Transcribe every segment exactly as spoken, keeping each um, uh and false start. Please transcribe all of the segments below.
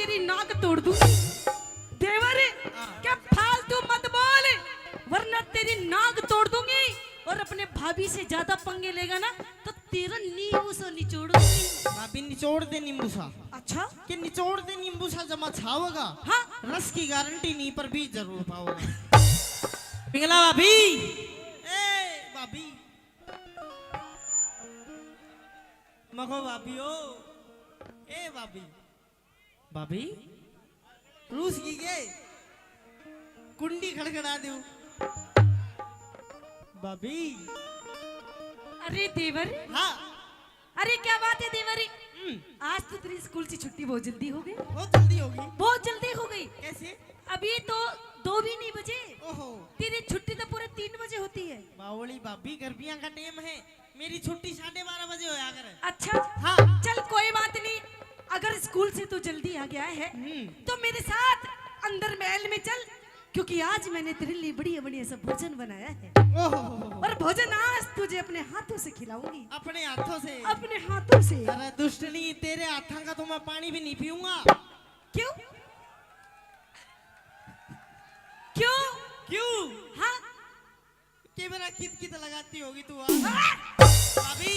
तेरी नाक तोड़ दूंगी। देवर, हाँ। क्या फालतू मत बोल, वरना तेरी नाक तोड़ दूंगी। और अपने भाभी से ज्यादा पंगे लेगा ना, तो तेरा नींबू सा निचोड़ दूंगी। भाभी, निचोड़ दे नींबू सा। अच्छा? कि निचोड़ दे नींबू सा, जमा छावेगा। हाँ। रस की गारंटी नहीं, पर बीज जरूर पावेगा। पिंगला भाभी। ए भाभी। मखो भाभी हो। ए भाभी। भाभी, रूस की के? कुंडी खड़खड़ा दूं। भाभी। अरे देवर। हाँ। अरे क्या बात है देवर? हम्म। आज तो तेरी स्कूल से छुट्टी बहुत जल्दी हो गई। बहुत जल्दी हो गई। बहुत जल्दी हो गई। कैसे? अभी तो दो भी नहीं बजे। ओहो। तेरी छुट्टी तो पूरे तीन बजे होती है। बावली भाभी, गर्मियां का टाइम है, मेरी छुट्टी साढ़े बारह बजे होया करे। अच्छा। हाँ। चल कोई बात नहीं, अगर स्कूल से तू जल्दी आ गया है, हम्म। तो मेरे साथ अंदर महल में चल, क्योंकि आज मैंने तेरे लिए बढ़िया बढ़िया सा भोजन बनाया है। ओहो। और भोजन आज तुझे अपने हाथों से खिलाऊंगी। अपने हाथों से? अपने हाथों से। अरे दुष्टनी, तेरे हाथों का तो मैं पानी भी नहीं पीऊंगा। क्यों? क्यों? क्यों? हाँ? कैमरा कित कित लगाती होगी तू आज? हाँ? भाभी,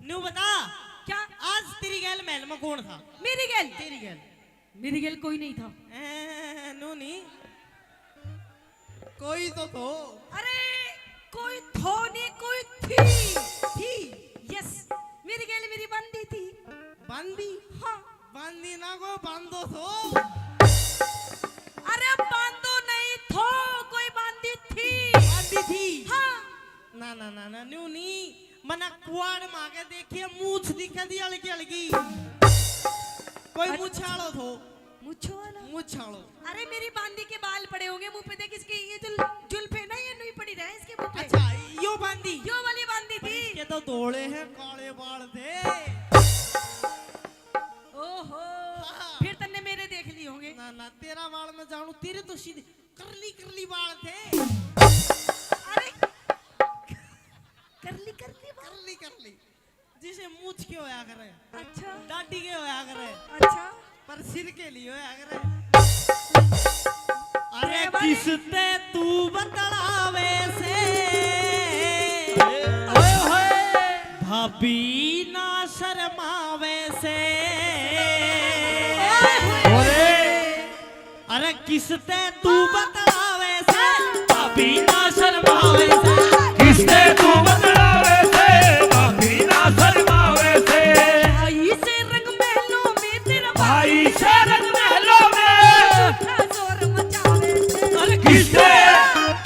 न्यू बता। क्या? आज तेरी गैल महल में कौन था? मेरी गैल? तेरी गैल। मेरी गैल कोई नहीं था। ए, न्यू नहीं। कोई तो थो। अरे, कोई थो नहीं, कोई थी। थी? Yes, मेरी गैल मेरी बांदी थी। बांदी? हाँ। बांदी ना को बांदो थो। अरे बांदो नहीं थो, कोई बांदी थी। बांदी थी? हाँ। ना, ना, ना, ना, न्यू नहीं। मना कुआड़ मार के देखिए, मूछ दिखे दी हल्की हल्की। कोई अरे मूछ आलो थो। मूछो वाला? मूछ आलो। अरे मेरी बांदी के बाल पड़े होंगे मुंह पे, देख इसके ये जो जुल्फ है ना, ये नहीं पड़ी रहे इसके मुंह पे। अच्छा, यो बांदी? यो वाली बांदी पर थी। इसके तो धोले हैं, काले बाल थे। ओहो, हाँ। फिर तन्ने मेरे देख लिए होंगे। ना, ना, तेरा बाल मैं जानू, तेरे तो सीधे करली करली बाल थे। अरे, करली करली बाल? करली करली, जिसे मूछ के होया करे। अच्छा। दाढ़ी के होया करे। अच्छा। पर सिर के लिए होया करे। अरे अरे बाबा। किसते तू बतलावे से? ओए होए। भाभी ना शर्मावे से। ओए होए। अरे किसते तू बतलावे से, भाभी ना शर्मावे से। किसते तू बतलावे से, भाभी ना शर्मावे से। भाई से रंग महलों में तेरा भाई से रंग महलों में। झूठा शोर मचावे से। अरे किसते,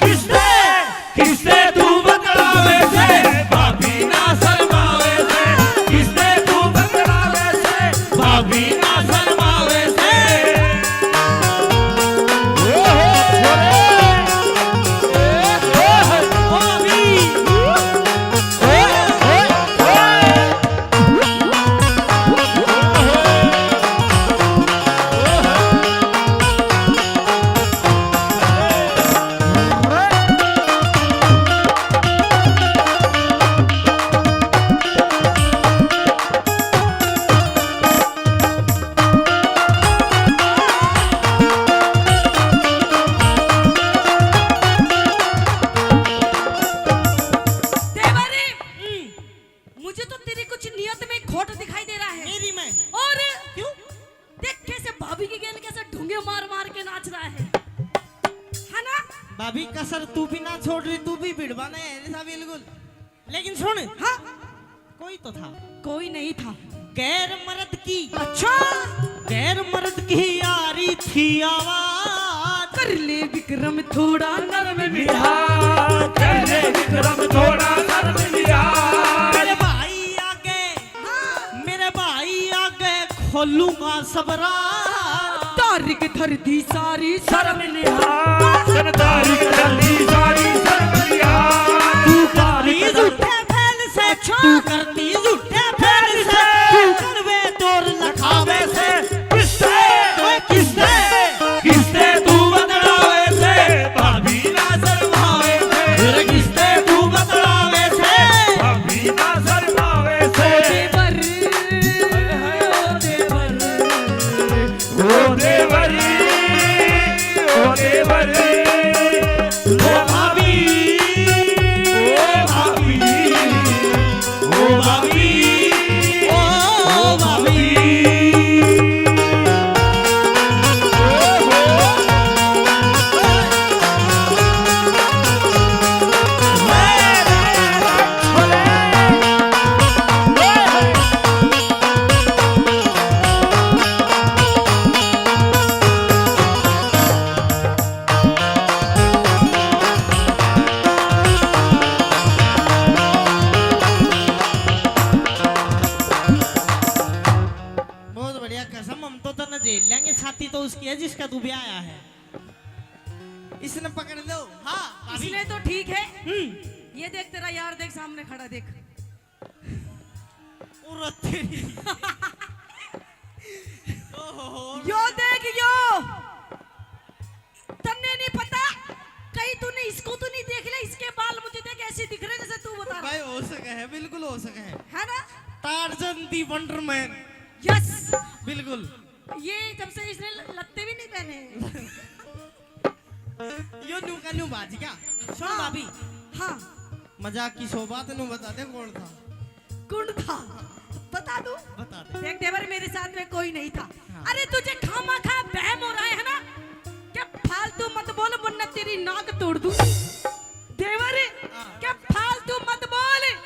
किसते, किसते तू बतलावे से, भाभी ना शर्मावे से। किसते तू बतलावे से, भाभी ना शर्मावे से। देवर, हम्म। मुझे तो तेरी कुछ नियत में खोट दिखाई दे रहा है। मेरी में? और क्यों? देख कैसे भाभी की गेंद कैसे ढूंगे मार मार के नाच रहा है, है ना? भाभी कसर तू भी ना छोड़ रही, तू भी भिड़वाना है ऐसा बिल्कुल। लेकिन सुन, हाँ। कोई तो था। कोई नहीं था। गैर मर्द की, अच्छा। गैर मर्द की आ रही थी आवाज। कर ले विक्रम थोड़ा नरम मिजाज। कर ले विक्रम थोड़ा नरम मिजाज। मेरे भाई आगे, हाँ। मेरे भाई आगे खोलूंगा सबरा। तारीख धर दी सारी शर्म लिहाज। तारीख धर दी सारी शर्म लिहाज। तू करती झूठे फैल से, अच्छा। तू करती झूठे फैल से, तू करवे तोर लखावे से। किससे, ओए किससे, किससे तू बतलावे से, भाभी ना शर्मावे से। अरे किससे तू बतलावे से, भाभी ना शर्मावे से। ओ देवर, ओ देवर। या कसम, हम तो तन्ने झेल लेंगे, छाती तो उसकी है जिसका तू ब्याह आया है। इसने पकड़ लो। हाँ, भाभी। इसने तो ठीक है। हम्म। ये देख, तेरा यार देख, सामने खड़ा देख। और तेरी। ओहो। यो देख, यो। तन्ने नहीं पता, कहीं तूने इसको तो नहीं देख लिया? इसके बाल मुझे देख ऐसे दिख रहे जैसे तू बता रहा। भाई, हो सके है, बिल्कुल हो सके है। है ना? Tarzan the Wonder Man। Yes। बिल्कुल। ये जब से इसने ल-, लत्ते भी नहीं पहने हैं। यो नू का नू बाज गया। सुन हाँ। भाभी। हाँ। मजाक की सौ बात, नू बता दे कौन था। कौन था? बता दूं? बता दे। देख देवर, मेरे साथ में कोई नहीं था। हाँ। अरे, तुझे खामा खा बहम हो रहा है ना, क्या फालतू मत बोल, वरना तेरी नाक तोड़ दूंगी। देवर, हाँ। क्या फालतू मत बोल,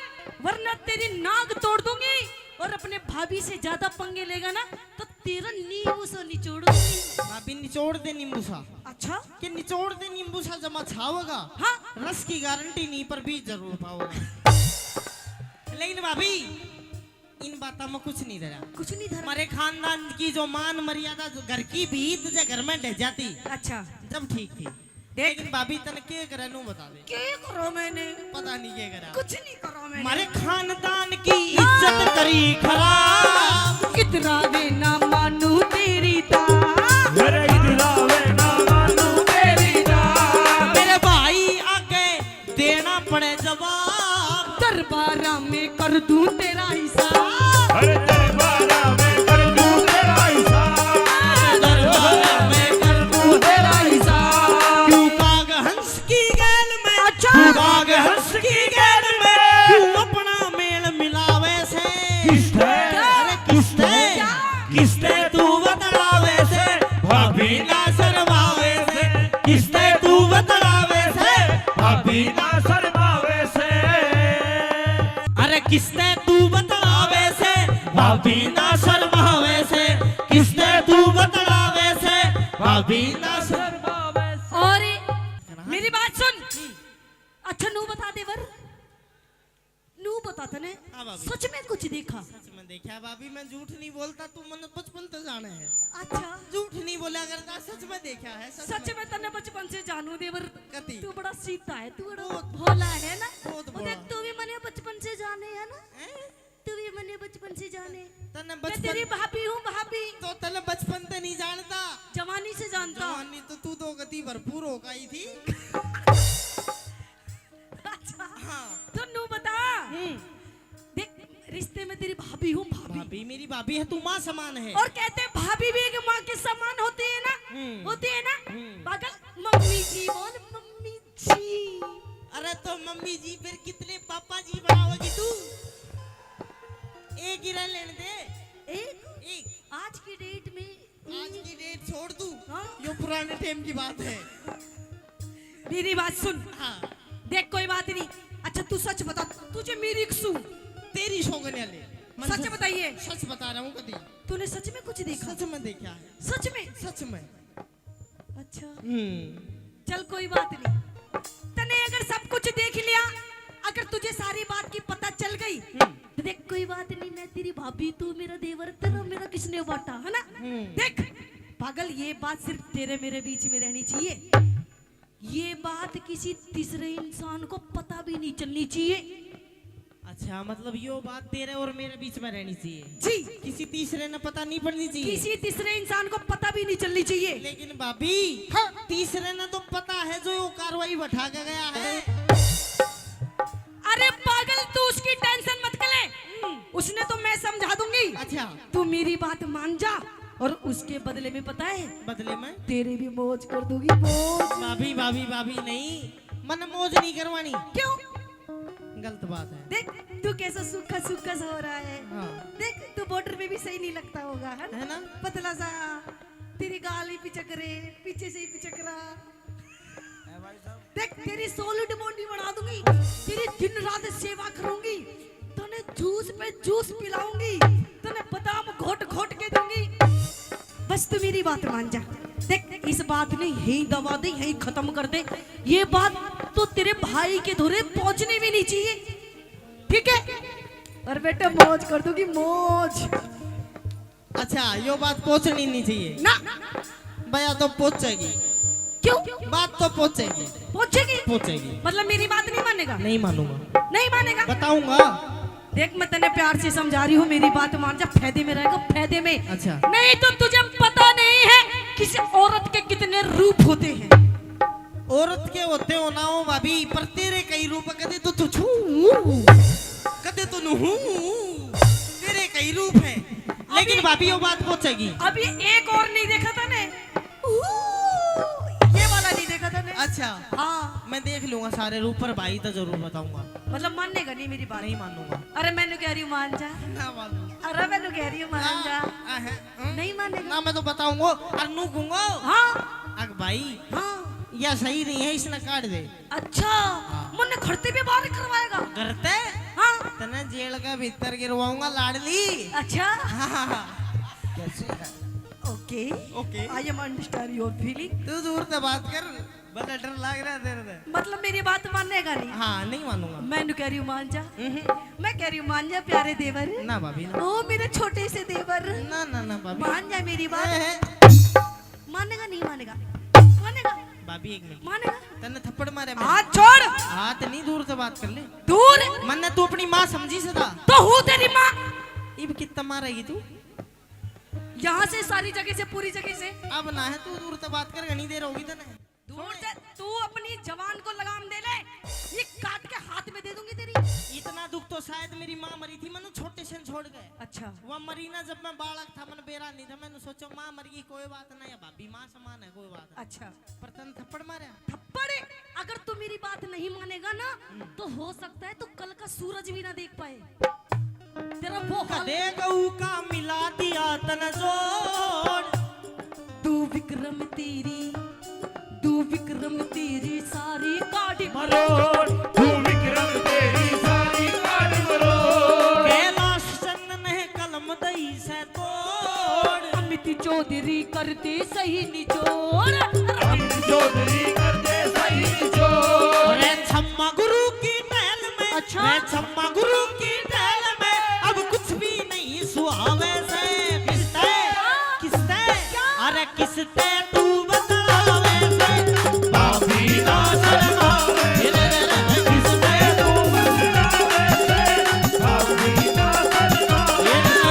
वरना तेरी नाक तोड़ दूंगी। और अपने भाभी से ज्यादा पंगे लेगा ना, तो तेरा नींबू सा निचोड़ूंगी। भाभी, निचोड़ दे नींबू सा। अच्छा? कि निचोड़ दे नींबू सा, जमा छावेगा। हाँ। रस की गारंटी नहीं, पर बीज जरूर पाओगा। लेकिन भाभी, इन बातों में कुछ नहीं धरा। कुछ नहीं धरा। हमारे खानदान की जो मान मर्यादा, जो घर की भी इज्जत, जो घर में ढह जाती। अच्छा। जब ठीक थी। देख। लेकिन भाभी, तन के करे, नू बता दे। के करो मैंने? पता नहीं के करा। कुछ नहीं करो मैंने। हमारे खानदान की इज्जत करी खराब। इतरावे ना मानू तेरी ता। अरे इतरावे ना मानू तेरी ता। मेरे भाई आगे देना पड़े जवाब। दरबारा में कर दूं तेरा हिसाब। अरे दरबारा में कर दूं तेरा हिसाब। दरबारा में कर दूं तेरा हिसाब। क्यों काग हंस की गैल में, अच्छा। क्यों काग हंस की गैल में, क्यों अपना मेल मिलावे से? किसते? क्या? अरे किसते? क्या? किसते तू बतलावे से? भाभी ना शर्मावे से। किसते तू बतलावे से? भाभी ना शर्मावे से। अरे किसते तू बतलावे से? भाभी ना शर्मावे से। किसते तू बतलावे से? भाभी ना शर्मावे से। और मेरी बात सुन। अच्छा, नू बता देवर, नू बता तने हाँ, भाभी। सच में कुछ देखा? सच में देखा, भाभी, मैं झूठ नहीं बोलता, तू मन्ने बचपन से जाने है। अच्छा। झूठ नहीं बोला करता, सच में देखा है, सच सच में। में तने बचपन से जानू देवर। कति? तू बड़ा सीधा है, तू बड़ा बहुत। भोला है ना? बहुत वो देख, भोला। तू भी मने बचपन से जाने है ना? हैं? तू भी मने बचपन से जाने। तने मैं बचपन तेरी भाभी हूँ, भाभी। तो तने बचपन से नहीं जानता। जवानी से जानता। जवानी तो तू तो गति भरपूर हो गई थी। अच्छा। हाँ। तो नू बता। हम्म। देख, रिश्ते में तेरी भाभी हूँ, भाभी। भाभी, मेरी भाभी है, तू माँ समान है। और कहते हैं, भाभी भी एक माँ के समान होती है ना? हम्म। होती है ना? हम्म। पागल, मम्मी जी बोल, मम्मी जी। अरे तो मम्मी जी, फिर कितने पापा जी बनाओगी तू? एक ही रह लेने दे। एक? एक। आज की date में आज की date छोड़ तू। हाँ? यो पुराने time की बात है। मेरी बात सुन। हाँ। देख, कोई बात नहीं। अच्छा, तू सच बता, तुझे मेरी कसम। तेरी सौगन ले। मन सच सच, बताइए। सच बता रहा हूँ कदी। तूने सच में कुछ देखा? सच में देखा है। सच में? सच में। अच्छा। हम्म। चल, कोई बात नहीं। तने अगर सब कुछ देख लिया, अगर तुझे सारी बात की पता चल गई, हम्म। तो देख, कोई बात नहीं, मैं तेरी भाभी, तू मेरा देवर, तेरा मेरा किसने बांटा, है ना? हम्म। देख पागल, ये बात सिर्फ तेरे मेरे बीच में रहनी चाहिए। ये बात किसी तीसरे इंसान को पता भी नहीं चलनी चाहिए। अच्छा, मतलब यो बात तेरे और मेरे बीच में रहनी चाहिए। जी। किसी तीसरे ने पता नहीं पड़नी चाहिए। किसी तीसरे इंसान को पता भी नहीं चलनी चाहिए। लेकिन भाभी, हाँ। तीसरे ने तो पता है जो यो कार्रवाई बैठा के गया है। अरे पागल, तू उसकी tension मत ले। हम्म। उसने तो मैं समझा दूंगी। अच्छा। तू मेरी बात मान जा और उसके बदले में पता है? बदले में? तेरी भी मौज कर दूंगी, मौज। भाभी, भाभी, भाभी नहीं, मन मौज नहीं करवानी। क्यों? गलत बात है। देख, तू कैसा सूखा सूखा सा हो रहा है। हाँ। देख, तू border पे भी सही नहीं लगता होगा, है ना? है ना? पतला सा, तेरी गाल ही पिचक रहे, पीछे से ही पिचक रहा। देख, तेरी solid body बना दूंगी, तेरी दिन रात सेवा करूंगी, तने जूस पे जूस पिलाऊंगी, तने बादाम घोट घोट के दूंगी। बस तू मेरी बात मान जा। देख, इस बात ने यहीं दबा दे, यहीं खत्म कर दे। ये बात तो तेरे भाई के धोरे पहुंचनी भी नहीं चाहिए, ठीक है? और बेटे, मौज कर दूंगी, मौज। अच्छा, यो बात पहुंचनी नहीं चाहिए। ना। भैया तो पहुंचेगी। क्यों? बात तो पहुंचेगी। पहुंचेगी? पहुंचेगी। मतलब मेरी बात नहीं मानेगा? नहीं मानूंगा। नहीं मानेगा? बताऊंगा। देख, मैं तन्ने प्यार से समझा रही हूँ, मेरी बात मान जा, फायदे में रहेगा, फायदे में। अच्छा। नहीं तो तुझे पता नहीं है किसी औरत के कितने रूप होते हैं। औरत के होते हो ना हो भाभी, पर तेरे कई रूप, कदे तो तू छू, कदे तो नू, तेरे कई रूप है। लेकिन अभी भाभी, वो बात पहुंचेगी। अभी एक और नहीं देखा था ने? ये वाला नहीं देखा था ने? अच्छा। हाँ। मैं देख लूंगा सारे रूप, पर भाई तो जरूर बताऊंगा। मतलब मानेगा नहीं मेरी बात? नहीं मानूंगा। अरे मैंने कह रही हूँ मान जा। ना मानूंगा। अरे मैंने कह रही हूँ मान जा। हाँ, हाँ, हाँ। नहीं मानेगा? ना, मैं तो बताऊंगा और नू कहूंगा। हाँ। अक भाई। हाँ। या सही नहीं है, इसने काट दे। अच्छा। हाँ। मन्ने घर ते भी बाहर करवाएगा? घर ते? हाँ। तने जेल के भीतर गिरवाऊंगा लाडली। अच्छा। हाँ। कैसे है? Okay। Okay। I am understand your feeling। तू दूर से बात कर, बड़ा डर लग रहा है तेरे से। मतलब मेरी बात मानेगा नहीं? हाँ, नहीं मानूंगा। मैं नु कह रही हूँ मान जा। हम्म। मैं कह रही हूँ मान जा प्यारे देवर। ना भाभी, ना। ओ मेरे छोटे से देवर। ना, ना, ना भाभी। मान जा मेरी बात। ए, ए। मानेगा नहीं मानेगा? मानेगा? भाभी, एक मिनट। मानेगा? तन्ने थप्पड़ मारे मैंने। हाथ छोड़। हाथ नहीं, दूर से बात कर ले। दूर? मन्ने तू अपनी माँ समझी सदा? तो हूँ तेरी माँ। इब कितना मारेगी तू? यहाँ से, सारी जगह से, पूरी जगह से। अब ना है, तू दूर से बात कर, घनी देर होगी तन्ने। दूर से। तू अपनी जबान को लगाम दे ले, ये काट के हाथ में दे दूंगी तेरी। इतना दुख तो शायद मेरी माँ मरी थी, मन्ने छोटे से छोड़ गए। अच्छा। वो मरी ना, जब मैं बालक था, मन बेरा नहीं था, मैंने सोचा माँ मर गई, कोई बात ना, या भाभी माँ समान है, कोई बात नहीं। अच्छा। पर तन थप्पड़ मारा। थप्पड़? अगर तू मेरी बात नहीं मानेगा ना, हम्म। तो हो सकता है तू कल का सूरज भी ना देख पाए। तेरा वो हाल। कदे गऊ का मिला दिया तन जोड़। तू विक्रम तेरी, तू विक्रम तेरी सारी काड़ी मरोड़। तू विक्रम तेरी सारी काड़ी मरोड़। कैलाश चंद ने कलम दई से तोड़। अमित चौधरी करते सही निचोड़। अमित चौधरी करते सही निचोड़। अरे छम्मा गुरु की टहल में, अच्छा। अरे छम्मा गुरु की टहल में अब कुछ भी नहीं सुहावे से। किसते? क्या? किसते? क्या? अरे किसते तू बतलावे से? भाभी ना शर्मावे से। किसते तू बतलावे से? भाभी ना शर्मावे से।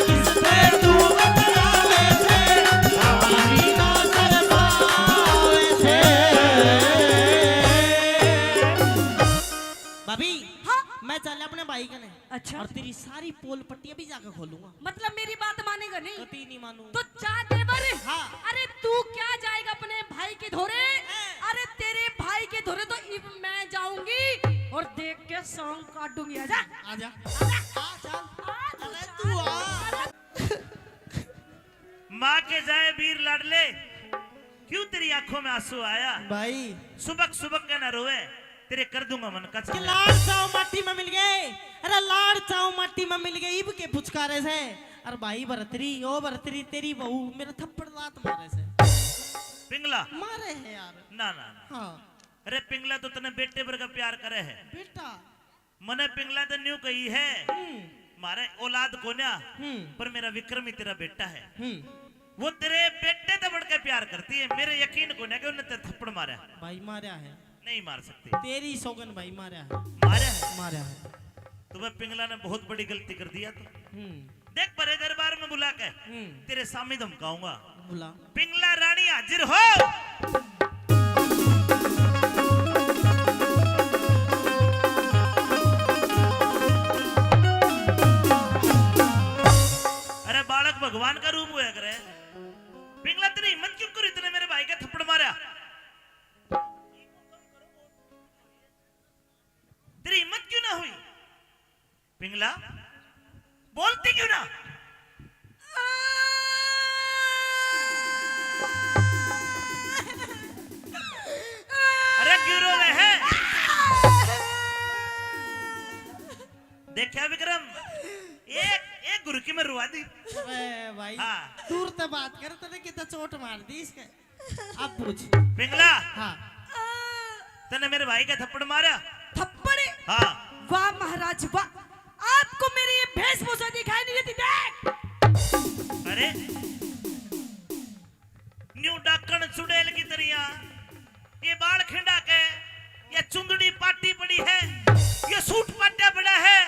किसते तू बतलावे से? भाभी ना शर्मावे से। भाभी, हाँ? मैं चल अपने भाई कने। अच्छा। और तेरी सारी पोल पट्टियां भी जाके खोलूंगा। मतलब मेरी बात मानेगा नहीं? कभी नहीं मानूंगा। तो जा देवर। हाँ। अरे तू क्या जाएगा अपने भाई के धोरे? हैं। अरे तेरे भाई के धोरे तो इब मैं जाऊंगी और देख के सांग काटूंगी। आजा। आजा। आजा। आ, चल। आ, तू अरे जा। तू आ। माँ के जाए वीर लाडले, क्यों तेरी आंखों में आंसू आया? भाई। सुबक सुबक के ना रोवे, तेरे कर दूंगा मन का कि छाया। लाड़ चाव माटी में मिल गए, अरे लाड़ चाव माटी में मिल गए, इब के पुचकारे से। अरे भाई भरतरी, ओ भरतरी, तेरी बहू मेरा थप्पड़ लात मारे से। पिंगला। मारे है यार। ना, ना, ना। हाँ। अरे पिंगला तो तने बेटे भर का प्यार करे है। बेटा। मने पिंगला तो न्यू कही है, हम्म। मारे औलाद कोन्या, हम्म। पर मेरा विक्रम ही तेरा बेटा है। हम्म। वो तेरे बेटे ते बढ़ के प्यार करती है, मेरे यकीन कोन्या कि उन्हें तेरे थप्पड़ मारा। भाई मारा है। नहीं मार सकते। तेरी सौगन भाई मारा है। मारा है। मारा है। तो वह पिंगला ने बहुत बड़ी गलती कर दिया तो। हम्म। देख, भरे दरबार में बुला के हम्म। तेरे सामने धमकाऊंगा। बुला। पिंगला रानी हाजिर हो। अरे बालक भगवान का रूप होया करे। पिंगला तेरी हिम्मत क्यों करी, तूने मेरे भाई का थप्पड़ मारा? तेरी हिम्मत क्यों ना हुई? पिंगला, बोलती क्यों ना? अरे क्यों रो रहे हैं? देखा विक्रम, एक, एक गुरकी में रुआ दी। अरे भाई, हाँ। दूर से बात कर, तूने कितना चोट मार दी इसके। अब पूछ। पिंगला। हाँ। तने मेरे भाई का थप्पड़ मारा? थप्पड़? हाँ। वाह महाराज वाह, आपको मेरी ये वेशभूषा दिखाई नहीं देती? देख, अरे, न्यू डाकण चुड़ैल की तरिया, ये बाल खिंडा के, ये चुंदड़ी पाटी पड़ी है, ये सूट पाटा पड़ा है,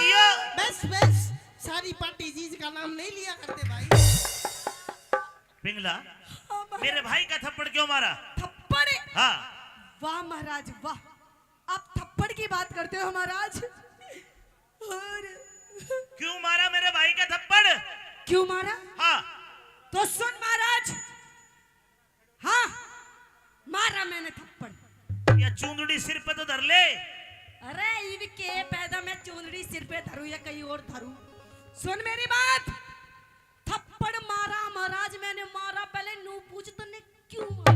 ये बस, बस, सारी पार्टी चीज का नाम नहीं लिया करते भाई। पिंगला, हाँ, महाराज। मेरे भाई का थप्पड़ क्यों मारा? थप्पड़? हाँ। वाह महाराज, वाह। आप थप्पड़ की बात करते हो महाराज। और क्यों मारा मेरे भाई का थप्पड़? क्यों मारा? हाँ। तो सुन महाराज, हाँ, मारा मैंने थप्पड़। या चूंदड़ी सिर पे तो धर ले। अरे, इनके पैदा मैं चूंदड़ी सिर पे धरूं या कहीं और धरूं? सुन मेरी बात, थप्पड़ मारा महाराज मैंने, मारा। पहले नू पूछ तन्ने क्यों मारा?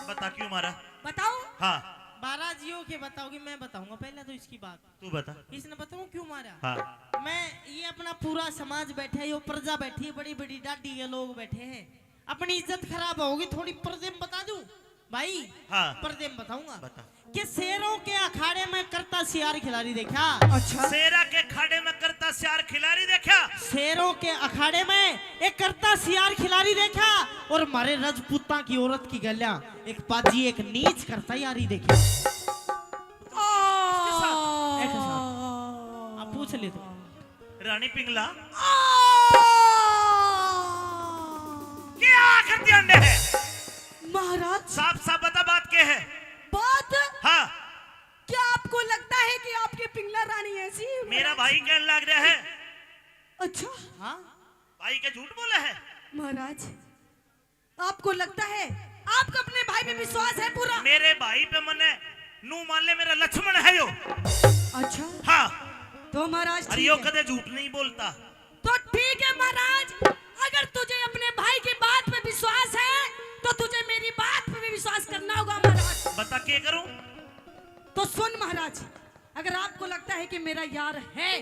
बता क्यों मारा? बताओ। हाँ। महाराज यो के बताओगे, मैं बताऊंगा, पहले तो इसकी बात। तू बता। इसने बताऊं क्यों मारा? हाँ। मैं, ये अपना पूरा समाज बैठा है, यो प्रजा बैठी है, बड़ी बड़ी डाडी के लोग बैठे हैं, अपनी इज्जत खराब होगी, थोड़ी पर्दे में बता दूं भाई? हाँ। पर्दे में बताऊंगा। बता। कि शेरों के अखाड़े में करता सियार खिलाड़ी देखा। अच्छा। शेरा के अखाड़े में करता सियार खिलाड़ी देखा। शेरों के अखाड़े में एक करता सियार खिलाड़ी देखा और मारे राजपूतां की औरत की गैल्या एक पाजी, एक नीच करता यारी देखा। एक साथ। आप पूछ ले तो। रानी पिंगला। क्या आखिर दी अंडे है? महाराज। साफ साफ बता, बात क्या है? बात? हाँ। क्या आपको लगता है कि आपकी पिंगला रानी ऐसी है, मेरा महाराज? भाई कहने लग रहा है। अच्छा। हाँ? भाई के झूठ बोला है? महाराज, आपको लगता है आपका अपने भाई पे विश्वास है पूरा? मेरे भाई पे मने नू मान ले, मेरा लक्ष्मण है यो। अच्छा। हाँ। तो महाराज अरे ठीक यो है। कदे झूठ नहीं बोलता। तो ठीक है महाराज, अगर तुझे अपने भाई की बात पे विश्वास है तो तुझे मेरी बात पे भी विश्वास करना होगा महाराज। बता के करूं? तो सुन महाराज, अगर आपको लगता है कि मेरा यार है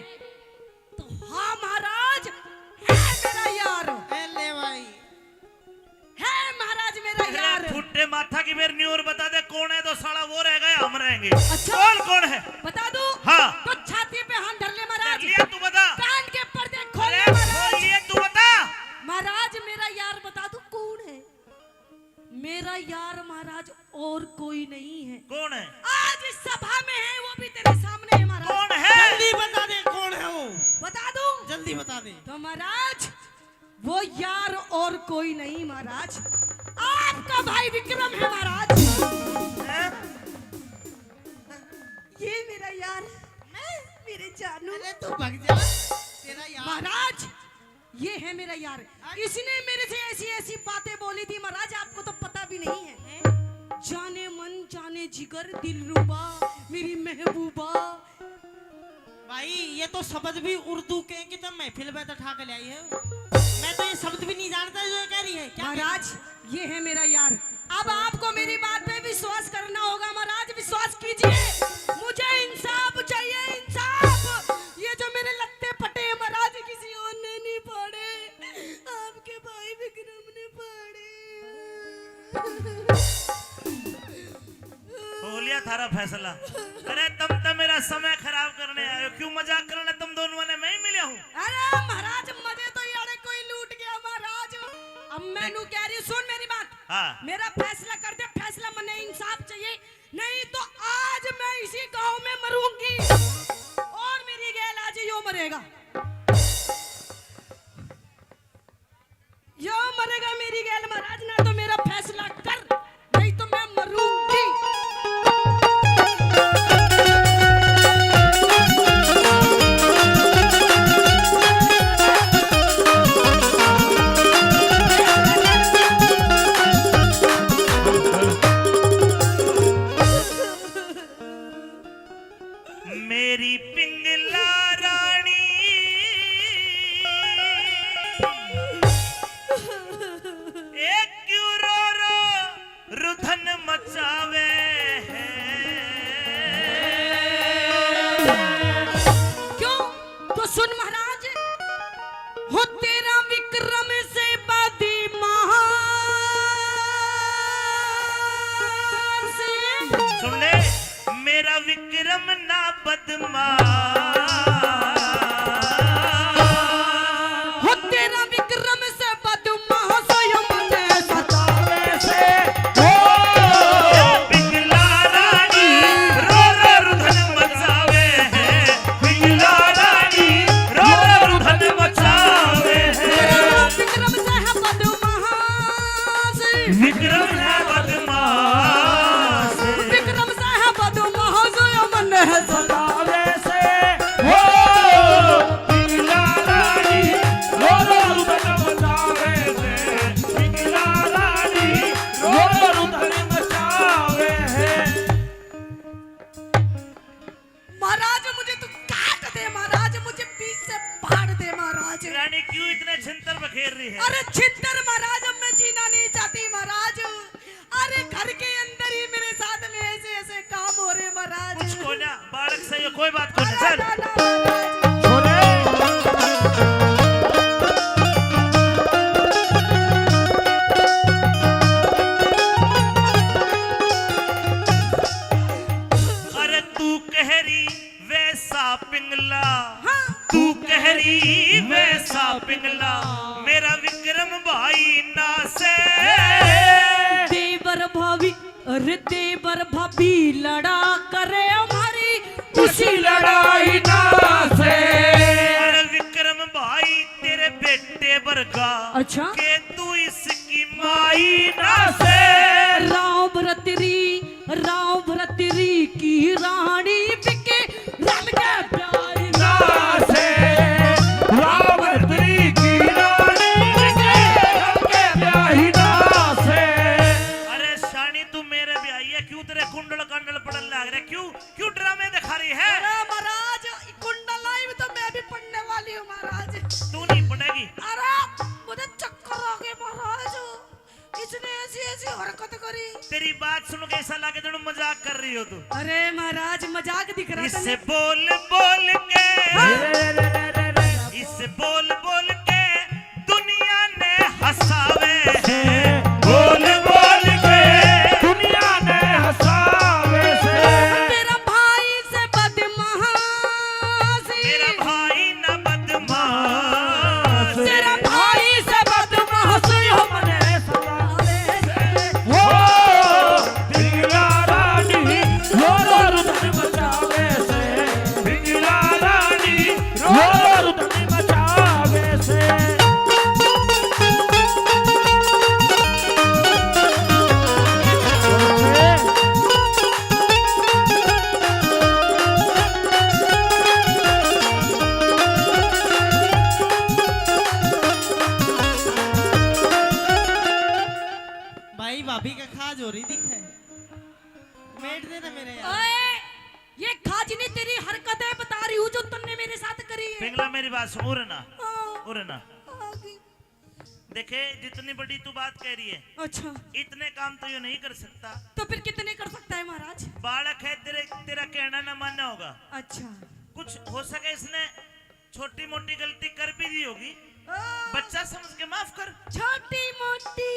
तो हाँ महाराज, है मेरा यार। ए ले भाई। है महाराज मेरा अरे यार। फुट्टे माथा की मेरी न्यूर बता दे कौन है, तो साला वो रह गया, हम रहेंगे। अच्छा। कौन, कौन है? बता दूं? हाँ। तो छाती पे हाथ धर ले महाराज। धर लिया, तू बता। कान के पर्दे खोल अरे ले महाराज। खोल लिए, तू बता। महाराज मेरा यार बता दूं कौन है? मेरा यार महाराज और कोई नहीं है। कौन है? आज इस सभा में है, वो भी तेरे सामने है महाराज। कौन है? जल्दी बता दे कौन है वो। बता दूं? जल्दी बता दे। तो महाराज वो यार और कोई नहीं महाराज, आपका भाई विक्रम है महाराज। हैं? ये मेरा यार है, मेरे जानू। अरे तू भाग जा, तेरा यार। महाराज, ये है मेरा यार। हाँ। इसने मेरे से ऐसी ऐसी बातें बोली थी महाराज, आपको तो पता भी नहीं है। हैं? जाने मन जाने जिगर दिलरुबा, मेरी महबूबा। भाई, ये तो शब्द भी उर्दू के कितने महफिल में तो ठा के ले आई है। मैं तो ये शब्द भी नहीं जानता जो ये कह रही है। क्या कह रही है? महाराज, ये है मेरा यार। अब आपको मेरी बात पे विश्वास करना होगा महाराज, विश्वास कीजिए। मुझे इंसाफ चाहिए, इंसाफ। ये जो मेरे लत्ते पटे हैं महाराज, किसी और ने नहीं फाड़े, आपके भाई विक्रम ने फाड़े। हो लिया थारा फैसला। अरे तुम तो मेरा समय खराब करने आए हो, क्यों मजाक करने तुम दोनों ने, मैं ही मिला हूँ। अरे महाराज, मजे तो यारे कोई लूट गया महाराज। अब मैं नू कह रही हूँ, सुन मेरी बात। हाँ। मेरा फैसला कर दे, फैसला, मन्ने इंसाफ चाहिए, नहीं तो आज मैं इसी गांव में मरूंगी और मेरी गैल आज यो मरेगा। यो मरेगा मेरी गैल महाराज, ना तो मेरा फैसला कर, नहीं तो मैं मरूंगी। मेरी पिंगला रानी, ए क्यों रो रो रुधन मचावे है। क्यों? तो सुन महाराज, हो तेरा विक्रम से बदमाश। सुन ले, मेरा विक्रम ना बदमाश। हो तेरा बदमाश। विक्रम है बदमाश। विक्रम सा है बदमाश, यो मन है सतावे से। हो, पिंगला रानी, रो रो रुदन मचावे से। पिंगला रानी, रो रो रुदन मचावे है। महाराज, मुझे तू काट दे महाराज, मुझे पीस से फाड़ दे महाराज। रानी, क्यों इतने छिंतर बखेर रही है? अरे छिंतर महाराज, अब मैं जीना नहीं चाहती महाराज। अरे घर के अंदर ही मेरे साथ में ऐसे ऐसे काम हो रहे महाराज। कुछ को ना, बालक से ये कोई बात को ना, अरे चल। ना, ना, महाराज। छोरे। अरे तू कह रही वैसा पिंगला, हाँ। तू कह रही वैसा पिंगला, मेरा विक्रम भाई ना से। देवर भाभी, अरे देवर भाभी लड़ा करे हमारी, उसी लड़ाई ना से। अरे विक्रम भाई तेरे बेटे वर्गा, अच्छा। के तू इसकी माई ना से। राम भरतरी, राम भरतरी की रानी बिके रंग के प्यारी ना से। राम भरतरी की रानी बिके रंग के प्यारी ना से। अरे शानी, तू मेरे भी आई है, क्यों तेरे कुंडल कंडल पड़न लाग रहे, क्यों, क्यों ड्रामे दिखा रही है? अरे महाराज, कुंडल लाई में तो मैं भी पड़ने वाली हूँ महाराज। तू नहीं पड़ेगी। अरे मुझे चक्कर आ गए महाराज, इसने ऐसी ऐसी हरकत करी। तेरी बात सुन के ऐसा लगे जणु मजाक कर रही हो तू। अरे महाराज, मजाक दिख रहा था। इसे बोल बोल के, हाँ। इसे बोल बोल के दुनिया ने हंसावे से। बोल बोल के दुनिया ने हंसावे से। तेरा भाई से बदमाश, मेरा भाई ना बदमाश। तेरा भाई से बदमाश यो मने सतावे से। वो पिंगला रानी रो रो रुदन मचावे से। पिंगला रानी रो रो रुदन मचावे से। भाई, भाभी का खाज हो रही दिखे। बैठ दे ना मेरे यार। ओए, ये खाज नहीं, तेरी हरकतें बता रही हूँ जो तन्ने मेरे साथ करी है। पिंगला, मेरी बात सुन, उरे ना, हाँ। उरे ना। आगे। देखे, जितनी बड़ी तू बात कह रही है, अच्छा। इतने काम तो ये नहीं कर सकता। तो फिर कितने कर सकता है महाराज? बालक है, तेरे, तेरा कहना ना मानना होगा। अच्छा। कुछ हो सके इसने छोटी मोटी गलती कर भी दी होगी, ओ। बच्चा समझ के माफ कर। छोटी मोटी?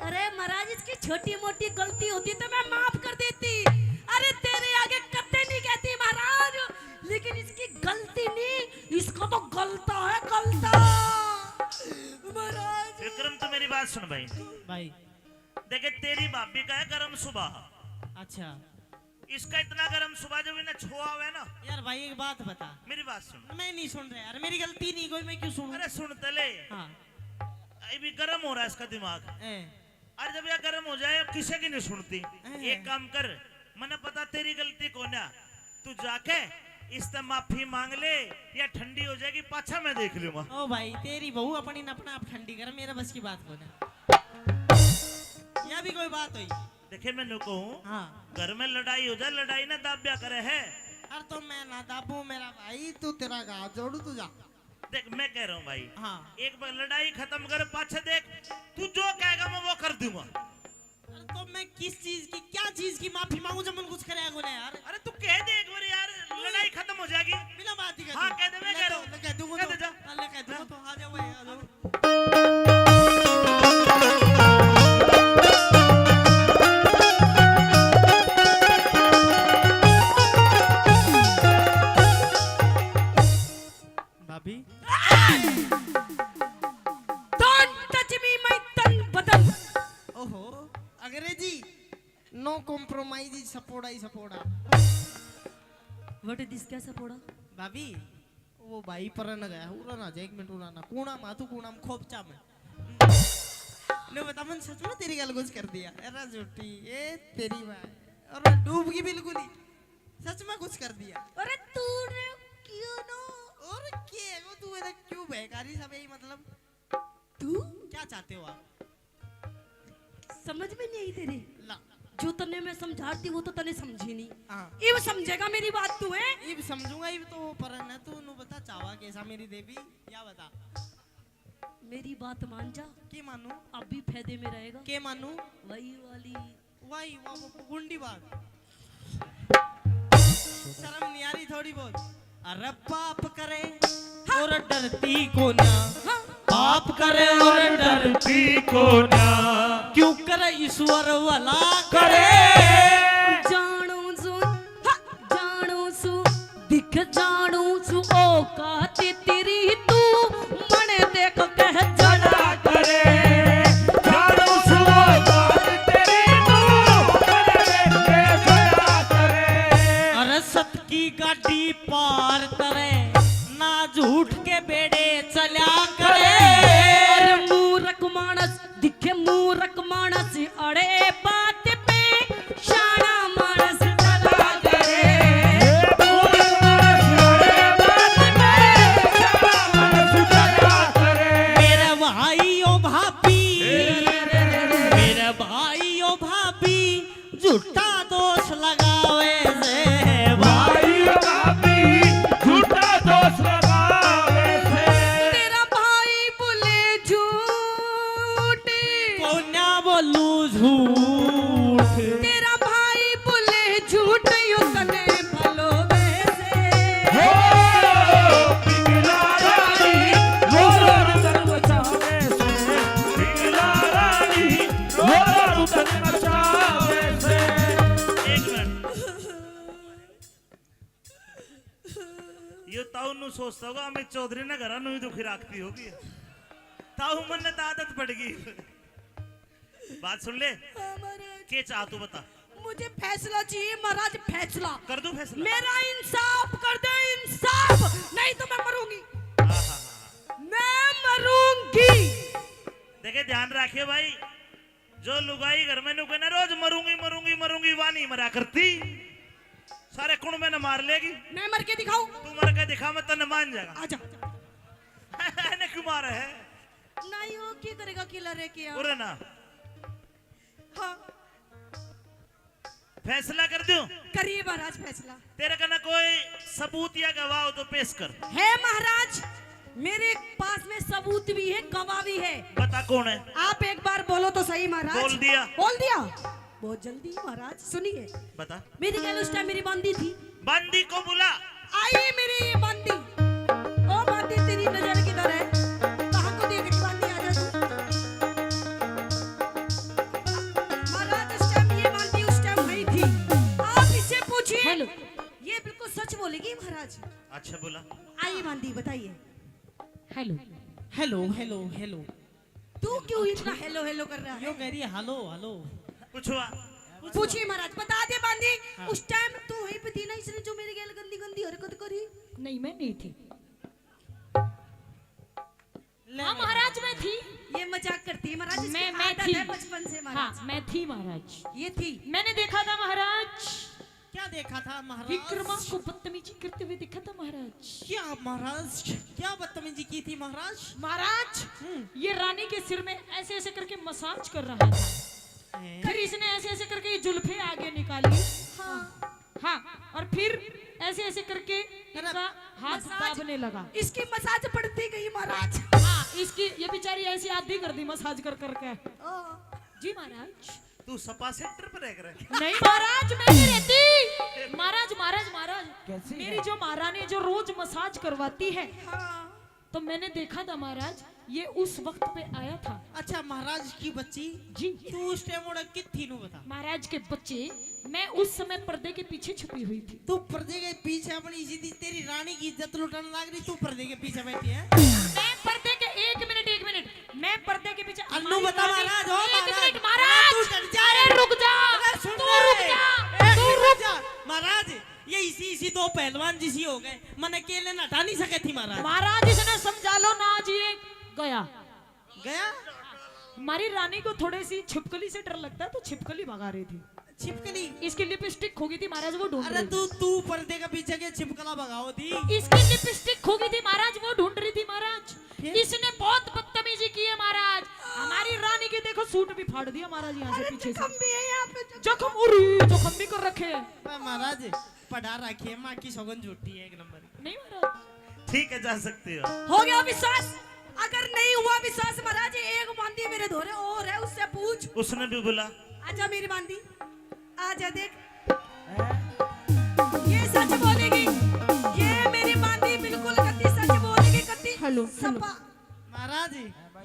अरे महाराज, इसकी छोटी मोटी गलती होती तो मैं माफ कर देती। अरे तेरे आगे कत्ते नहीं कहती महाराज, लेकिन इसकी गलती नहीं, इसका तो गलता है, गलता। महाराज। विक्रम, तू मेरी बात सुन भाई। भाई। देखे, तेरी भाभी का है गरम सुभाव। अच्छा। इसका इतना गरम सुभाव, जब इन्हें छुआ हुआ है ना। यार भाई, एक बात बता। मेरी बात सुन। मैं नहीं सुन रहा यार, मेरी गलती नहीं कोई, मैं क्यों सुनूं? अरे सुन तो ले। हाँ। अभी गरम हो रहा है इसका दिमाग। ए। अरे जब यह गरम हो जाए, अब किसी की नहीं सुनती। ए। एक काम कर, मने पता तेरी गलती कोन्या, तू जाके इससे माफी मांग ले, या ठंडी हो जाएगी, पाछा मैं देख लूंगा। ओ भाई, तेरी बहू अपनी न अपना आप ठंडी कर, मेरे बस की बात कोन्या। यह भी कोई बात हुई? देखे, मैंने कहूँ, हाँ। घर में लड़ाई हो जाए, लड़ाई ना दाब्या करे है। अरे तो मैं ना दाबू मेरा भाई, तू तेरा हाथ जोड़ू, तू जा। देख, मैं कह रहा हूँ भाई, हाँ। एक बार लड़ाई खत्म कर, पाछे देख, तू जो कहेगा मैं वो कर दूंगा। अरे तो मैं किस चीज की, क्या चीज की माफी मांगू जब मन कुछ करेगा कोने यार? अरे तू कह दे एक बार यार, लड़ाई खत्म हो जाएगी। बिना बात ही कह हाँ, दूं। कह दे, मैं ले कह रहा तो, हूँ। ले कह दूंगा कह तो। दे जा। हाँ, ले कह दूंगा हाँ। तो, आ जाओ भाई, आ जाओ। भाभी। Don't touch me, my तन बदन। ओहो, अंग्रेजी। No compromise, सपोड़ा ही सपोड़ा। What is this, क्या सपोड़ा? भाभी, वो भाई परन गया, उरा ना जा, एक मिनट उरा ना। कूणा मा तू, कूणा मा खोपचा में। ले बता, मन सच में तेरी गल कुछ कर दिया? अरे झूठी, ए तेरी माँ। और मैं डूब गई बिल्कुल ही। सच में कुछ कर दिया। अरे तूने क्यों ना? और के है वो, तू इधर क्यों बहका रही सब यही, मतलब? तू? क्या चाहते हो आप? समझ में नहीं आई तेरी। ला। जो तन्ने मैं समझा रही थी, वो तो तन्ने समझी नहीं। हाँ। इब समझेगा मेरी बात तू, है? इब समझूंगा, इब तो वो पर न, तू नु बता, चाहवा कैसा मेरी देवी, या बता। मेरी बात मान जा। के मानू? अब भी फायदे में रहेगा। के मानू? वही वाली। वही, वो, वो, वो गुंडी बात। शर्म नहीं आ रही थोड़ी बहुत? अरे पाप करे हाँ। और डरती कोन्या। हाँ। पाप करे और डरती कोन्या। क्यों करे ईश्वर भला करे। जानू सु, हाँ, जानू सु, दिख जानू सु औकात तेरी, तू मन देख कह चला करे। जानू सु औकात तेरी, तू मन देख कह चला करे। अरे सत की गाड़ी पार तरे, ना झूठ के बेड़े चल्या करे। अरे मूरख मानस दिखे, मूरख मानस अड़े बात पे, शाना मानस चला करे। मूरख मानस अड़े बात पे, शाना मानस चला करे। मेरे भाई ओ भाभी, मेरे भाई ओ भाभी, झूठा दोष लगावे से भाई। भाई भाभी झूठा दोष लगावे से। तेरा भाई बोले झूठ। कोन्या बोलू झूठ। तेरा भाई बोले झूठ, यो तने भलो वैसे। हो, पिघला रानी, मोर तन बचावे से। पिघला रानी, मोर तन बचावे से। एक मिनट। यो ताऊ नु सोचता होगा, अमित चौधरी ने घरा नु ही दुखी राखती होगी। ताऊ मन ने तो आदत पड़ गई। बात सुन ले। हाँ, महाराज। के चाह तू बता। मुझे फैसला चाहिए महाराज, फैसला। कर दूं फैसला? मेरा इंसाफ कर दो, इंसाफ, नहीं तो मैं मरूंगी। हाँ, हाँ, हाँ, हाँ। मैं मरूंगी। देखे, ध्यान रखिए भाई, जो लुगाई घर में नु कहना रोज मरूंगी, मरूंगी, मरूंगी, वा नहीं मरा करती। सारे कुणबे ने मार लेगी। मैं मर के दिखाऊं? तू मर के दिखा, मैं तन्ने मान जाएगा। आजा। ने क्यों मारा है? नहीं, वो की करेगा, अकेला रह के यार। उरे ना। हाँ। फैसला कर दूं? करिए महाराज फैसला। तेरे कने कोई सबूत या गवाह हो तो पेश कर। है महाराज, मेरे पास में सबूत भी है, गवाह भी है। बता कौन है? आप एक बार बोलो तो सही महाराज। बोल दिया। बोल दिया। बहुत जल्दी महाराज, सुनिए। बता। मेरी गैल उस टाइम मेरी बांदी थी। बांदी को बुला। आई मेरी बांदी। ओ बांदी, तेरी नजर किधर है? कहाँ को देख रही बांदी, आ जा तू। महाराज, उस टाइम ये बांदी उस टाइम वही थी। आप इससे पूछिए। हेलो। ये बिल्कुल सच बोलेगी महाराज। अच्छा बोला। आई बांदी, बताइए। हेलो। Hello, hello, hello. तू क्यों इतना हेलो हेलो कर रहा है? यो कह रही है, हेलो, हेलो। पूछवा। पूछिए महाराज, बता दे बांदी। हाँ। उस टाइम तू वहीं पे थी ना, इसने जो मेरे गैल गंदी गंदी हरकत करी? नहीं, मैं नहीं थी। ले हाँ ले। महाराज, मैं थी। ये मजाक करती है महाराज, इसकी मैं, मैं आदत थी। है बचपन से महाराज। हाँ, मैं थी महाराज। ये थी। मैंने देखा था महाराज। क्या देखा था महाराज? विक्रमा को बदतमीजी करते हुए देखा था महाराज। क्या महाराज, क्या बदतमीजी की थी महाराज? महाराज, हम्म। ये रानी के सिर में ऐसे ऐसे करके मसाज कर रहा था। हैं? फिर इसने ऐसे ऐसे करके ये जुल्फे आगे निकाली। हाँ। हाँ, और फिर ऐसे ऐसे करके इनका हाथ मसाज दाबने लगा। इसकी मसाज बढ़ती गई महाराज। हाँ, इसकी, ये बेचारी ऐसी आधी कर दी मसाज कर करके। हाँ। जी महाराज। तू सपा सेंटर पर रह कर? नहीं महाराज, मैं नहीं रहती। महाराज, महाराज, महाराज, कैसी मेरी है? जो महारानी जो रोज मसाज करवाती है, हाँ। तो मैंने देखा था महाराज, ये उस वक्त पे आया था। अच्छा, महाराज की बच्ची, जी। तू उस टाइम ओड़ा कित थी, नू बता। महाराज के बच्चे, मैं उस समय पर्दे के पीछे छुपी हुई थी। तू पर्दे के पीछे अपनी इज्जत, तेरी रानी की इज्जत लुटाने लाग रही, तू पर्दे के पीछे बैठी है। मैं पर्दे के, एक मिनट, एक मिनट, मैं पर्दे के पीछे, अन्नू बता महाराज, ओ एक महाराज, मिनट महाराज, तू डट जा। अरे रुक जा, अरे सुन तू ले। रुक जा, ए, तू रुक रुक। जा। महाराज, ये इसी, इसी दो पहलवान जिसी हो गए, मने अकेले नटा नहीं सके थी महाराज। महाराज इसने समझा लो ना जी, गया। गया? हमारी रानी को थोड़ी सी छिपकली से डर लगता है, तो छिपकली भगा रही थी। छिपकली? इसकी लिपस्टिक खो गई थी महाराज, वो ढूंढ अरे रही थी। तू, तू पर्दे के पीछे के छिपकला भगाओ थी। इसकी लिपस्टिक खो गई थी महाराज, वो ढूंढ रही थी महाराज। फिर? इसने बहुत बदतमीजी की है महाराज। हमारी रानी की देखो, सूट भी फाड़ दिया महाराज यहाँ से अरे पीछे से। जख्म भी है यहाँ पे, जख्म। जख्म, उरी, जख्म भी कर रखे हैं। अबे महाराज, पढ़ा रखी है, माँ की सौगन झूठी है एक नंबर की। नहीं महाराज। ठीक है, जा सकते हो। हो गया विश्वास? अगर नहीं हुआ विश्वास महाराज, एक बांदी मेरे धोरे और है, उससे पूछ। उसने भी बोला। आजा मेरी बांदी, आजा देख। ये सच बोलेगी, ये मेरी बांदी बिल्कुल कत्ती सच बोलेगी, कत्ती हेलो, हेलो। सपा। महाराज,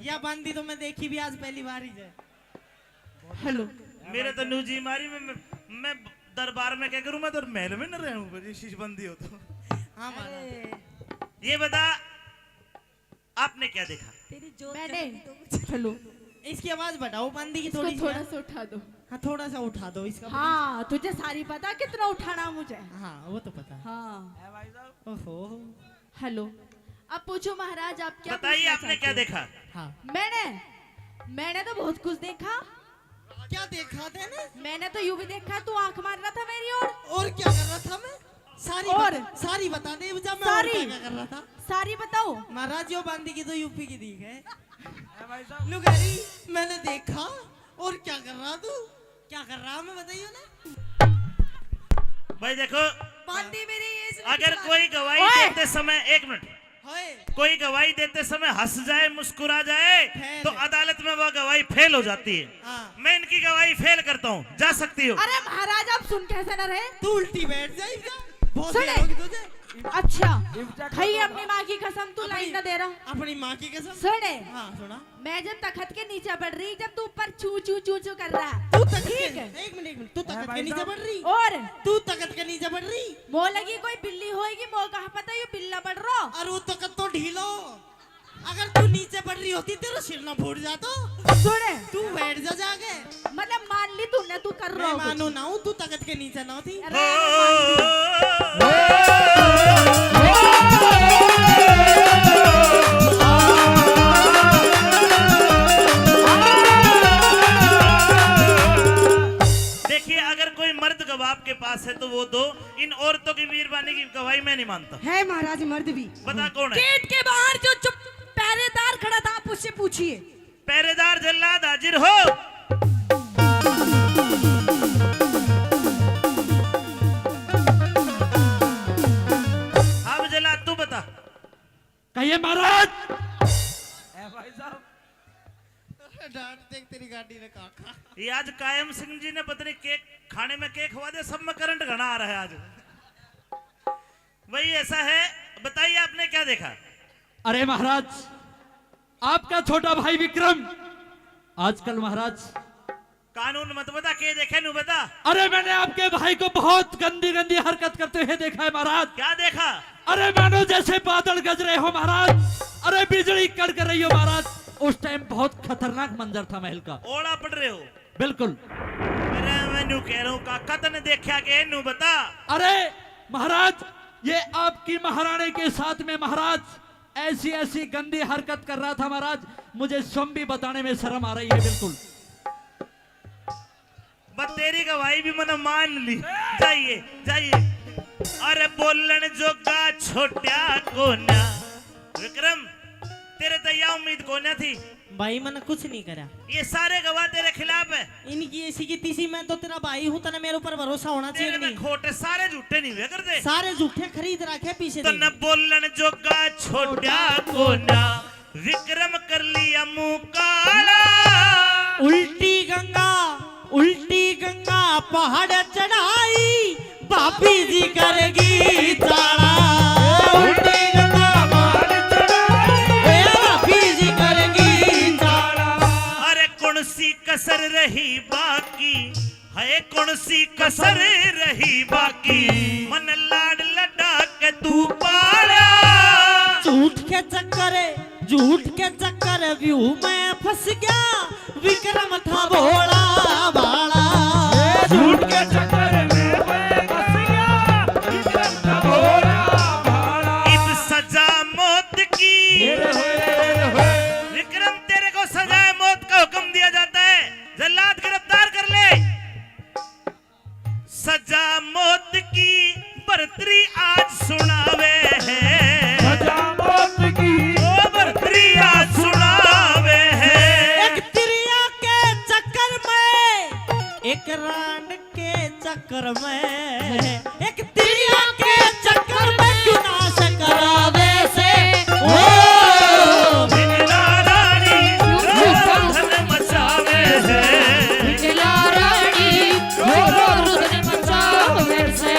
या बांदी तो मैं देखी भी आज पहली बार ही है। हेलो। मेरे तो नूजी मारी, मैं, मैं, मैं दरबार में क्या करूं, मैं तो महल में न रहूं, ये शीश बंदी हो तो। हाँ महाराज। अरे। ये बता, आपने क्या देखा? तेरी जोत मैंने जलती तो कुछ। हेलो। इसकी आवाज बढ़ाओ, बांदी की इसको थोड़ी सी थोड़ा यार। सा उठा दो। हाँ, थोड़ा सा उठा दो इसका। हाँ, तुझे सारी पता कितना उठाना मुझे। हाँ, वो तो पता। हाँ। ओहो। हेलो, अब पूछो महाराज, आप क्या बताइए, पूछना आपने क्या चाहते हो? देखा? हाँ। मैंने, मैंने तो बहुत कुछ देखा। क्या देखा तेने? मैंने तो यूं भी देखा, तू आंख मार रहा था मेरी ओर। और क्या कर रहा था मैं? सारी और? बता, सारी बता दे, जा मैं और सारी? क्या, क्या कर रहा था? सारी बताओ। महाराज, यो बांदी की तो यूपी की दिख है। लुगारी, मैंने देखा। और क्या कर रहा तू? क्या कर रहा मैं, बताइयो ना। भाई देखो, बांदी मेरी ये इसने अगर किसी कोई बात गवाही ओए! देते समय, एक मिनट, होए। कोई गवाही देते समय हंस जाए, मुस्कुरा जाए, फेल। तो अदालत में वह गवाही फेल हो जाती है। हाँ। मैं इनकी गवाही फेल करता हूँ, जा सकती हो। अरे महाराज, आप सुन कैसे ना रहे? तू उल्टी बैठ जाएगा, बहुत सुने। देर होगी तुझे। अच्छा, इब्जा खाई कर दो। अपनी माँ की कसम, तू अपनी, लाइन ना दे रहा। अपनी माँ की कसम। सुने। हाँ, सुना। मैं जब तखत के नीचे पड़ रही, जब तू ऊपर चू चू चू चू कर रहा। तू तखत के, ठीक है। एक मिनट, एक मिनट, तू तखत के नीचे पड़ रही? और? तू तखत के नीचे पड़ रही? मो लगी कोई बिल्ली होएगी, मो कहाँ पता यू बिल्ला पड़ रो। अरे वो तखत तो ढीलो, अगर तू नीचे पड़ रही होती, तेरा सिर ना फूट जातो। सुने। तू बैठ जा जाके। मतलब मान ली तूने, तू कर रहा मैं हो कुछ। मानू ना हूँ, तू तखत के नीचे ना होती। अरे, मान ली। देखिए, अगर कोई मर्द गवाह आपके पास है तो वो दो। इन औरतों की वीरबानी की गवाही मैं नहीं मानता। है महाराज मर्द भी। बता कौन है? गेट के बाहर जो चुप पहरेदार खड़ा था, आप उससे पूछिए। पहरेदार जल्लाद हाजिर हो। हाँ जल्लाद, तू बता। कहिए महाराज। ए भाई साहब। अरे डांट देख तेरी गाड़ी ने काका। ये आज कायम सिंह जी ने पता नहीं केक खाने में केक खवा दे, सब में करंट घना आ रहा है आज। वही ऐसा है, बताइए आपने क्या देखा? अरे महाराज, आपका छोटा भाई विक्रम आजकल महाराज कानून मत बता, के देखे नु बता। अरे मैंने आपके भाई को बहुत गंदी गंदी हरकत करते हुए देखा है महाराज। क्या देखा? अरे मानो जैसे बादल गज रहे हो महाराज, अरे बिजली कड़क रही हो महाराज। उस टाइम बहुत खतरनाक मंजर था महल का। ओला पड़ रहे हो। बिल्कुल। अरे मैं न्यू कह रहा हूँ काका, तने देखा के न्यू बता। अरे महाराज, ये आपकी महारानी के साथ में महाराज ऐसी ऐसी गंदी हरकत कर रहा था महाराज, मुझे स्वयं भी बताने में शर्म आ रही है। बिल्कुल। बस तेरी गवाही भी मैंने मान ली। जाइए, जाइए। अरे बोलन जोगा छोटा कोन्या। विक्रम, तेरे तो यह उम्मीद कोन्या थी। भाई, मैंने कुछ नहीं करा। ये सारे गवाह तेरे खिलाफ है। इनकी ऐसी की तीसी, मैं तो तेरा भाई हूँ, तने मेरे ऊपर भरोसा होना चाहिए तेरे कि में नहीं? खोटे सारे झूठे नहीं हुए करते। सारे झूठे खरीद रखे पीछे तो देख। न बोलन जोगा छोटा कोन्या। विक्रम कर लिया मुंह काला। उल्टी गंगा, उल्टी गंगा पहाड़ चढ़ाई, भाभी जी करेगी चाला। उल्टी गंगा पहाड़ चढ़ाई, ए भाभी जी करेगी चाला। अरे कौन सी कसर रही बाकी, है कौन सी कसर रही बाकी, मन लाड लडा के तू पाला। झूठ के चक्कर, झूठ के चक्कर व्यू में फंस गया, विक्रम था भोला भाला। झूठ के चक्कर में मैं फंस गया, विक्रम था भोला भाला। इब सजा मौत की। होए, होए, होए। विक्रम, तेरे को सजाए मौत का हुक्म करान के चक्कर में, एक तिरिया के चक्कर में क्यों नाश करावे से। ओ बिमला रानी, रो रो धन मचावे है। बिमला रानी, रो रो धन मचावे से।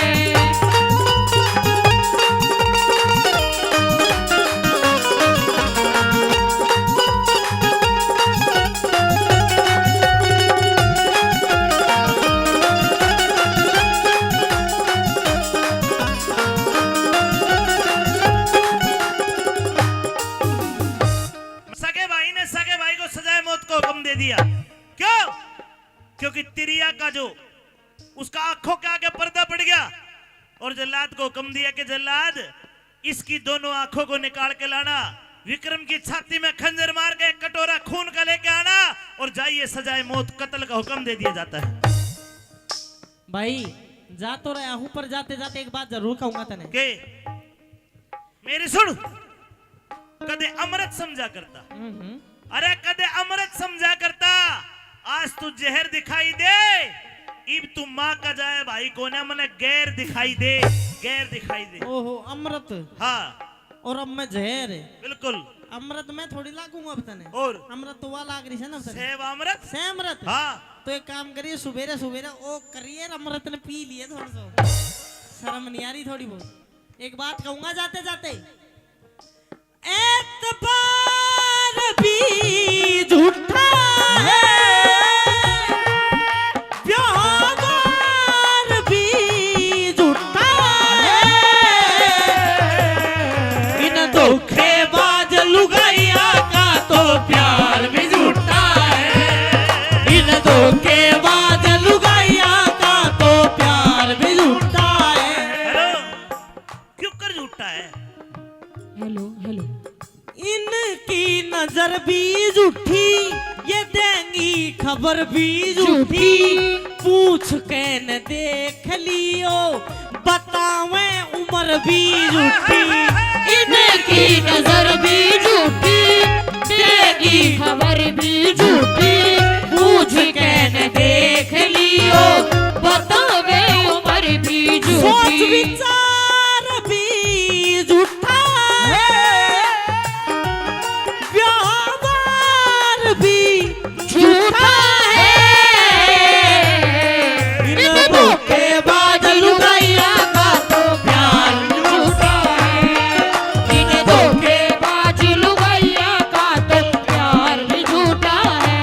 सगे भाई ने सगे भाई को सजाए मौत का हुक्म दे दिया। क्यों? क्योंकि तिरिया का जो उसका आंखों के आगे पर्दा पड़ गया और जल्लाद को हुक्म दिया कि जल्लाद, इसकी दोनों आंखों को निकाल के लाना, विक्रम की छाती में खंजर मार के एक कटोरा खून का लेके आना और जाइए, सजाए मौत, कत्ल का हुक्म दे दिया जाता है। भाई, जा तो रहा हूं, पर जाते जाते एक बात जरूर कहूंगा तने। के? मेरी सुन, कदे अमृत समझा करता। हम्म। अरे कदे अमृत समझा करता, आज तू जहर दिखाई दे, इब तू माँ का जाए भाई कोन्या, मने गैर दिखाई दे, गैर दिखाई दे। ओहो, अमृत। हाँ। और अब मैं जहर है। बिल्कुल। अमृत मैं थोड़ी लागूंगा अब तने। और? अमृत तो वा लाग रही है ना अब तने। सेव अमृत? सेव अमृत। हाँ। तो एक काम करिए, सुबेरे सुबेरे ओ करिए, अमृत ने पी लिए थोड़ा सा। शर्म नहीं आ रही थोड़ी बहुत? एक बात कहूंगा जाते जाते, एतबार भी झूठा है, व्यवहार भी झूठा है। इन धोखेबाज लुगाइया का तो प्यार भी झूठा है। इन धोखेबाज लुगाइया का तो प्यार भी झूठा है। हेलो, क्यों कर झूठा है? Hello, hello. इनकी नजर भी झूठी, ये देंगी खबर भी झूठी। झूठी। पूछ के न देख लियो, बतावे उम्र भी झूठी। इनकी नजर भी झूठी, तेरी खबर भी झूठी। पूछ के न देख लियो, बतावे उम्र भी झूठी। सोच विचार भी झूठा है, व्यवहार भी झूठा है। इन धोखेबाज लुगाइया का तो प्यार झूठा है। इन धोखेबाज लुगाइया का तो प्यार भी झूठा है।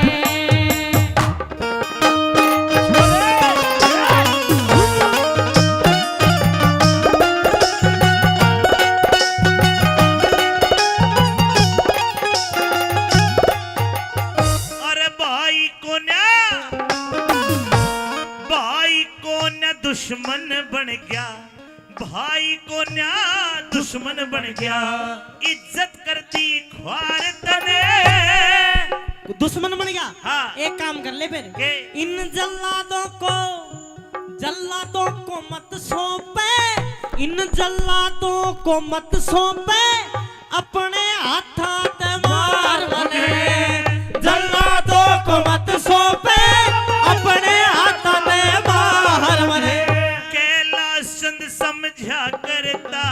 अरे भाई कोन्या, भाई कोन्या दुश्मन बन गया, भाई कोन्या दुश्मन बन गया, इज्जत करती ख्वार तने। दुश्मन बन गया? हाँ। एक काम कर ले फिर। के? इन जल्लादों को, जल्लादों को मत सौंपे, इन जल्लादों को मत सौंपे, अपने हाथा ते मार मने। जल्लादों को मत सौंपे, अपने हाथा ते मार मने। कैलाश चंद समझा करता,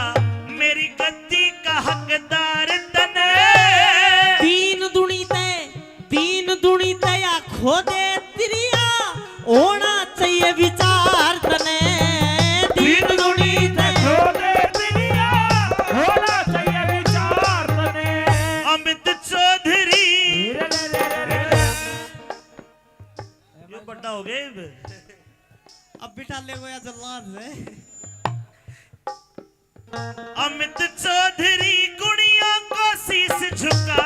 मेरी गद्दी का हकदार तने। तीन दुनी ते, तीन दुनी ते या खोदे तिरिया, होना चाहिए विचार तने। तीन दुनी ते खोदे तिरिया, होना चाहिए विचार तने। अमित चौधरी। यो बड़ा हो गया इब। अब बिठा ले वो या जल्लाद से। अमित चौधरी कुड़ियों को शीश झुका